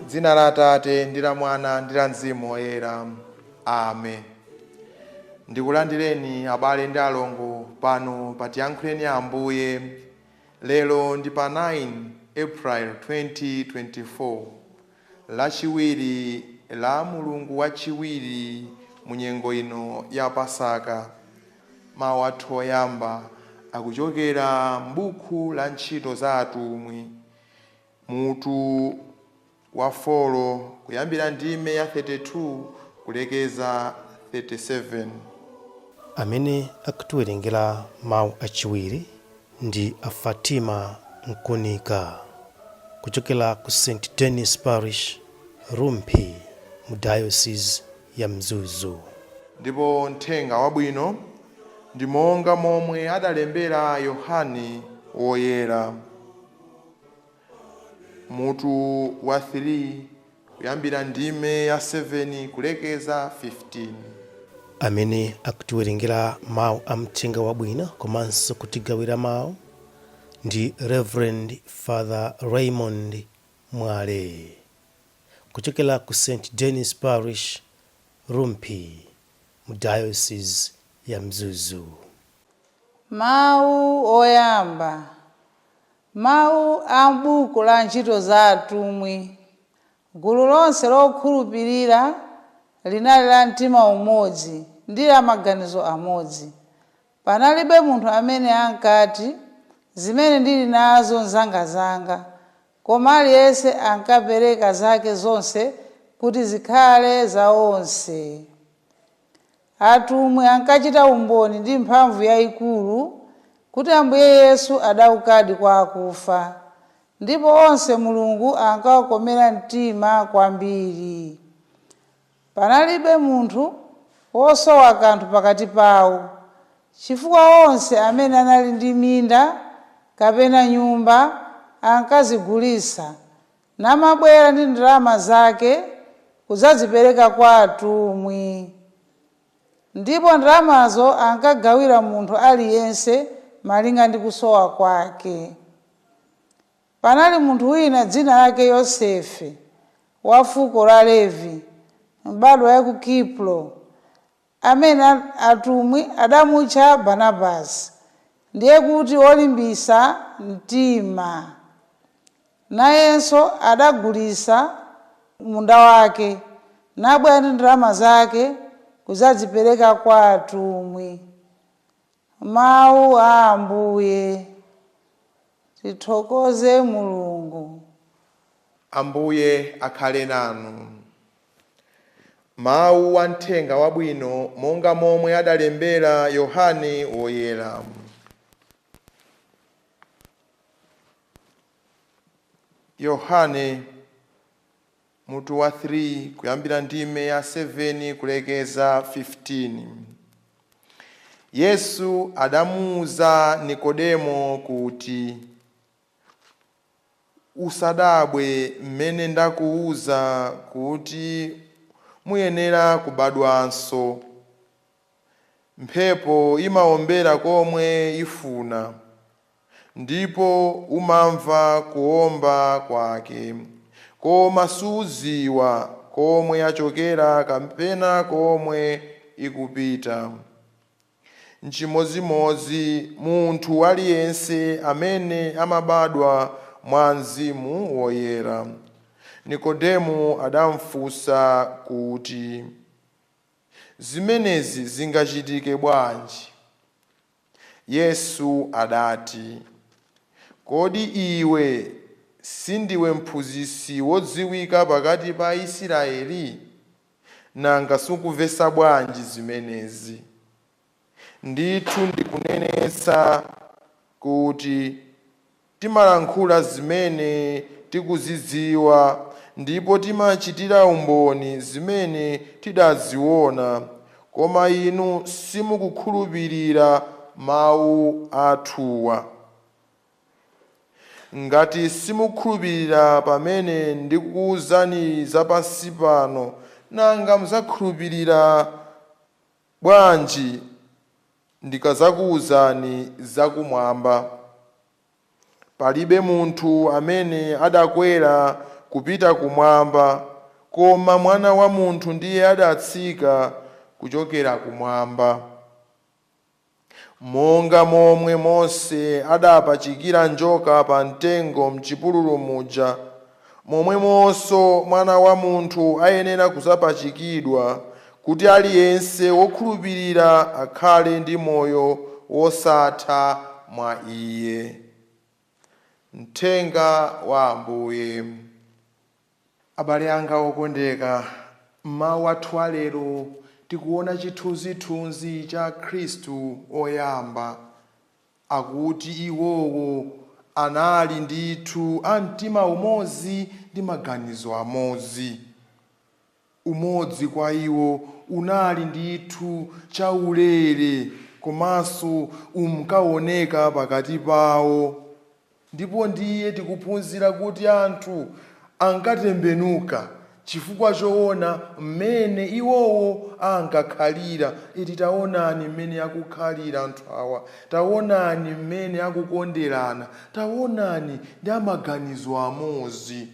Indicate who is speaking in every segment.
Speaker 1: Dzina la Atate ndi la Mwana ndi la Mzimu Woyera. Amen. Ndikulandireni abale ndi alongo pano pa Tiyankhuleni Ambuye. Lero ndi pa 9 April 2024, lachiwiri la mulungu wachiwiri mu nyengo ino ya Pasaka. Mawu athu oyamba akuchokera m'buku la Ntchito za Atumwi, mutu wa 4, kuyambira ndime ya 32 kulekeza 37.
Speaker 2: Amene akutiwerengera mawu achiwiri ndi a Fatima Nkunika kuchokera ku St Denis Parish, Rumphi, mu Diocese ya Mzuzu.
Speaker 1: Ndipo mthenga wabwino ndi monga momwe adalembera Yohane Woyera, mutu wa 3, kuyambira ndime ya 7 kulekeza 15.
Speaker 2: Amene akutiwerengera mawu a mthenga wabwino komanso kutigawira mawu ndi Reverend Father Raymond Mwale kuchokera ku St Denis Parish, Rumphi, mu Diocese ya Mzuzu.
Speaker 3: Mawu oyamba. Mawu a m'buku la Ntchito za Atumwi. Gulu lonse lokhulupirira linali la mtima umodzi ndi la maganizo amodzi. Panalibe munthu amene ankati, "Zimene ndili nazo nzangazanga," koma aliyense ankapereka zake zonse kuti zikhale za onse. Atumwi ankachita umboni ndi mphamvu yayikulu kuti Ambuye Yesu adaukadi kwa akufa, ndipo onse Mulungu ankawakomera mtima kwambiri. Panalibe munthu wosowa kanthu pakati pawo, chifukwa onse amene anali ndi minda kapena nyumba ankazigulitsa namabwera ndi ndalama zake kudzazipereka kwa atumwi, ndipo ndalamazo ankagawira munthu aliyense malinga ndi kusowa kwake. Panali munthu wina dzina lake Yosefe, wa fuko la Levi, mbadwa ya ku Kipro, amene atumwi adamutcha Barnabasi, ndiye kuti wolimbitsa mtima. Nayenso adagulitsa munda wake nabwera ndi ndalama zake kudzazipereka kwa atumwi. Mawu a Ambuye. Tithokoze Mulungu.
Speaker 1: Ambuye akhale nanu. Mawu a mthenga wabwino monga momwe adalembera Yohane Woyera. Yohane mutu wa 3, kuyambira ndime ya 7 kulekeza 15. Yesu adamuwuza Nikodemo kuti, "Usadabwe mmene ndakuwuza kuti muyenera kubadwanso. Mphepo imawombera komwe ifuna, ndipo umamva kuwomba kwake, koma sudziwa komwe yachokera kapena komwe ikupita. Nchimodzimodzi munthu aliyense amene amabadwa mwa Mzimu Woyera." Nikodemo adamfunsa kuti, "Zimenezi zingachitike bwanji?" Yesu adati, "Kodi iwe sindiwe mphunzitsi wodziwika pakati pa Israeli? Nanga sukumvetsa bwanji zimenezi? Ndithu ndikunenetsa Kuti timalankhula zimene tikuzidziwa ndipo timachitira umboni zimene tidaziona, koma inu simukukhulupirira mawu athuwa. Ngati simukhulupirira pamene ndikukuwuzani za pansi pano, nanga muzakhulupirira bwanji ndikazakuwuzani zakumwamba? Palibe munthu amene adakwera kupita kumwamba, koma Mwana wa Munthu ndiye adatsika kuchokera kumwamba. Monga momwe Mose adapachikira njoka pa mtengo mchipululu muja, momwemonso Mwana wa Munthu ayenera kuzapachikidwa, kuti aliyense wokhulupirira akhale ndi moyo wosatha mwa iye. Mthenga wa Ambuye. Abale anga okondeka, mmawu athu alero tikuona chithunzithunzi cha Khristu oyamba, akuti iwowo anali ndithu a mtima umodzi ndi maganizo amodzi. Umodzi kwa iwo unali ndithu chaulere komanso umkaoneka pakati pawo. Ndipo ndiye tikuphunzira kuti anthu ankatembenuka chifukwa choona mmene iwowo ankakhalira. Iti taonani mmene akukhalira anthu awa, taonani mmene akukonderana, taonani ndi amaganizo amodzi.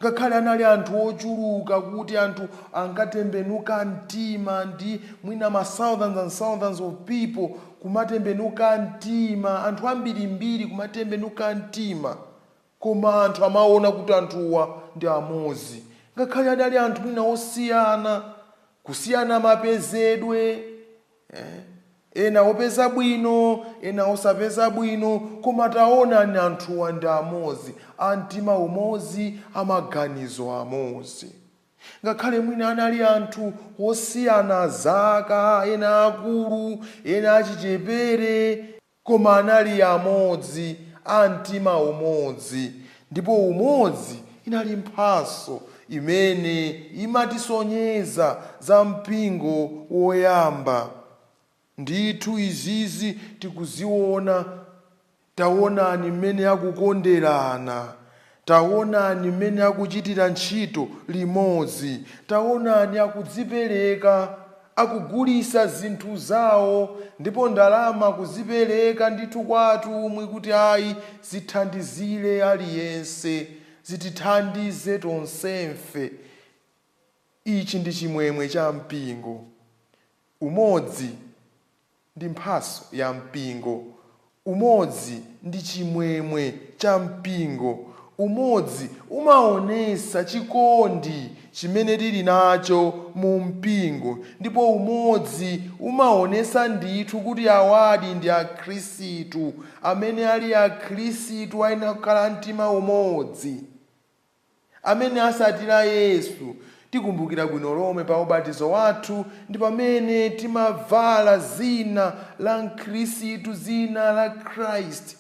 Speaker 1: Ngakhale anali anthu ochuluka, kuti anthu ankatembenuka mtima ndi mwina ma thousands and thousands of people kumatembenuka mtima, anthu ambirimbiri kumatembenuka mtima, koma anthu amaona kuti anthuwa ndi amodzi, ngakhale adali anthu mwina osiyana, kusiyana mapezedwe, ena opeza bwino, ena osapeza bwino, koma taonani anthuwa ndi amodzi, a mtima umodzi, amaganizo amodzi. Ngakhale mwina anali anthu osiyana zaka, ena akulu, ena achichepere, koma anali amodzi, a mtima umodzi. Ndipo umodzi inali mphatso imene imatisonyeza za mpingo woyamba. Ndithu izizi tikuziona. Taonani mmene akukonderana, taonani mmene akuchitira ntchito limodzi, taonani akudzipereka, akugulisa zinthu zawo ndipo ndalama kuzipereka ndithu kwa atumwi kuti ayi, zithandizire aliyense, zitithandize tonsefe. Ichi ndi chimwemwe cha mpingo. Umodzi ndi mphatso ya mpingo, umodzi ndi chimwemwe cha mpingo, umodzi umaonesa chikondi chimene tili nacho mu mpingo, ndipo umodzi umaonesa ndithu kuti awadi ndi Akhristu. Amene ali Akhristu ayenera kukhala mtima umodzi, amene asatira Yesu. Tikumbukira bwino lomwe pa ubatizo wathu ndi pamene timavala zina la Mkhristu, zina la Christ.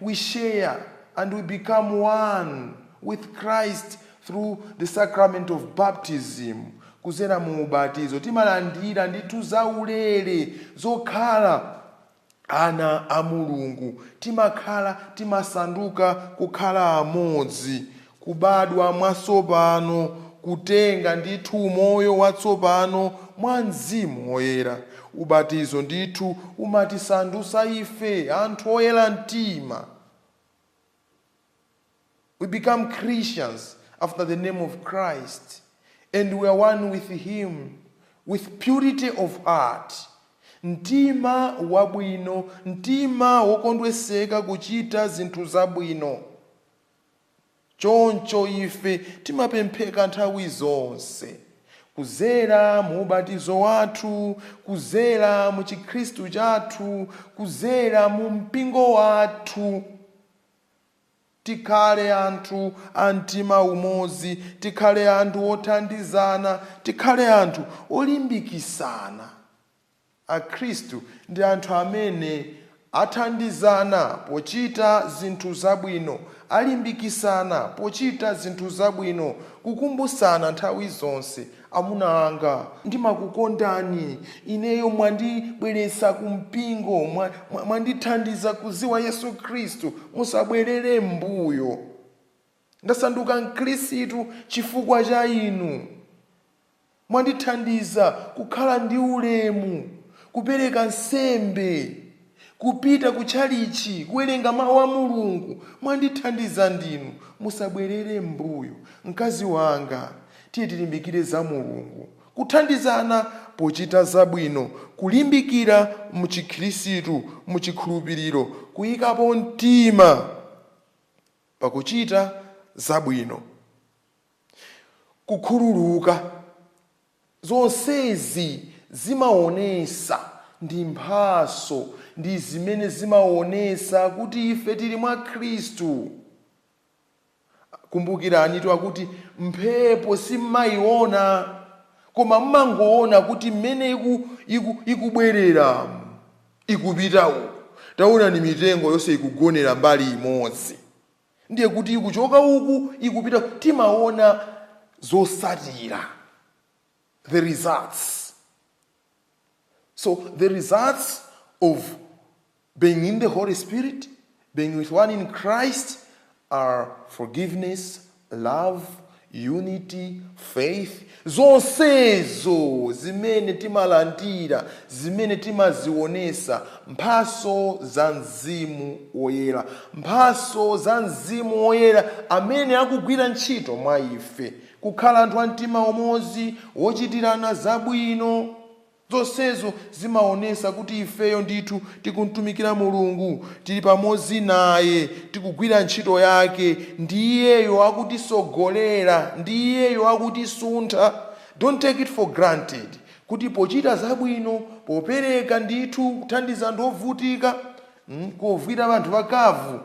Speaker 1: We share and we become one with Christ through the sacrament of baptism. Kuzera mu ubatizo timalandira ndithu zaulere zokhala ana a Mulungu. Timakhala, timasanduka kukhala amodzi, kubadwa mwatsopano, kutenga ndithu moyo watsopano mwa Mzimu Woyera. Ubatizo ndithu umatisandutsa ife anthu oyera mtima. We become Christians after the name of Christ, and we are one with him with purity of heart, mtima wabwino, mtima wokondweseka kuchita zinthu zabwino. Choncho ife timapempheka nthawi zonse, kuzera mu ubatizo wathu, kuzera mu Chikhristu chathu, kuzera mu mpingo wathu, tikhale anthu a mtima umodzi, tikhale anthu othandizana, tikhale anthu olimbikisana. Akhristu ndi anthu amene Athandizana pochita zinthu zabwino, alimbikisana pochita zinthu zabwino, kukumbusana nthawi zonse. Amuna anga, ndimakukondani, ineyo mwandibweretsa kumpingo, mwandithandiza kuziwa Yesu Khristu, musabwerere m'mbuyo. Ndasanduka mkhristu chifukwa cha inu. Mwandithandiza kukhala ndi ulemu, kupereka nsembe, kupita kutchalichi, kuwerenga mawu a Mulungu. Mwandithandiza ndinu, musabwerere m'mbuyo. Mkazi wanga, tiye tilimbikire za Mulungu, kuthandizana pochita zabwino, kulimbikira muchikhristu, muchikhulupiriro, kuyikapo mtima pakuchita zabwino, kukhululuka. Zonsezi zimaonesa ndi mphaso, ndi zimene zimaonesa kuti ife tili mwa Khristu. Kumbukirani akuti mphepo simmayiona, koma mmangoona kuti mmene ikubwerera, ikupita uku. Taonani mitengo yonse ikugonera mbali imodzi, ndiye kuti ikuchoka uku ikupita. Timaona zosatira, the results. So the results of being in the Holy Spirit, being with one in Christ, are forgiveness, love, unity, faith. Zonsezo zimene timalandira, zimene timazionesa, mphaso za Mzimu Woyera, mphaso za Mzimu Woyera amene akugwira ntchito mwa ife, kukhala anthu a mtima umodzi, wochitirana zabwino. Zonsezo zimaonesa kuti ifeyo ndithu tikumtumikira Mulungu, tili pamodzi naye, tikugwira ntchito yake, ndiyeyo akutisogolera, ndiyeyo akutisuntha. Don't take it for granted kuti pochita zabwino, popereka ndithu, kuthandiza anthu ovutika, kuvwira anthu vakavu,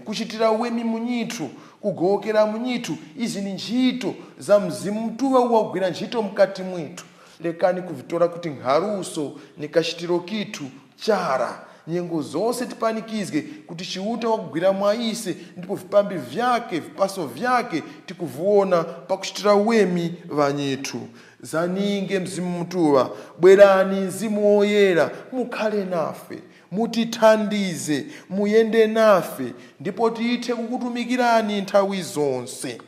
Speaker 1: kuchitira uwemi munyithu, kugowokera munyithu, izi ni ntchito za Mzimu Mtuwa uwagwira ntchito mkati mwithu. Lekani kuvitora kuti nkharuso ni kachitiro kithu chara. Nyengo zonse tipanikizge kuti Chiuta wakugwira mwa ise, ndipo vipambi vyake, vipaso vyake tikuviona pakuchitira uwemi vanyithu. Zaninge Mzimu Mtuwa, bwerani Mzimu Woyera, mukhale nafe, mutithandize, muyende nafe, ndipo tithe kukutumikirani nthawi zonse.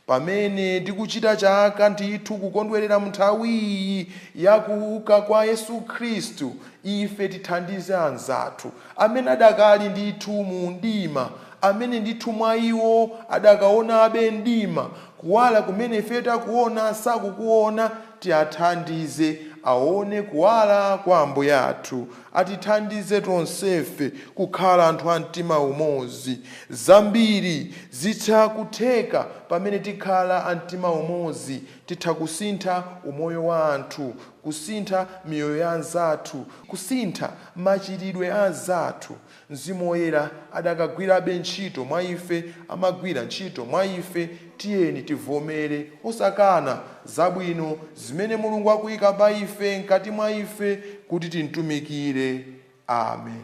Speaker 1: Pamene tikuchita chaka ndithu kukondwerera nthawi iyi yakuuka kwa Yesu Khristu, ife tithandize anzathu amene adakali ndithu mu mdima, amene ndithu mwa iwo adakaonabe mdima. Kuwala kumene ife takuona sakukuona, tiyathandize aone kuwala kwa Ambuye athu. Atithandize tonsefe kukhala anthu a mtima umodzi. Zambiri zitha kutheka pamene tikhala a mtima umodzi. Titha kusintha umoyo wa anthu, kusintha miyoyo ya anzathu, kusintha machitidwe a anzathu. Mzimu Woyera adakagwirabe ntchito mwa ife, amagwira ntchito mwa ife. Tiyeni tivomere osakana zabwino zimene Mulungu akuyika pa ife, mkati mwa ife, kuti timtumikire. Amen.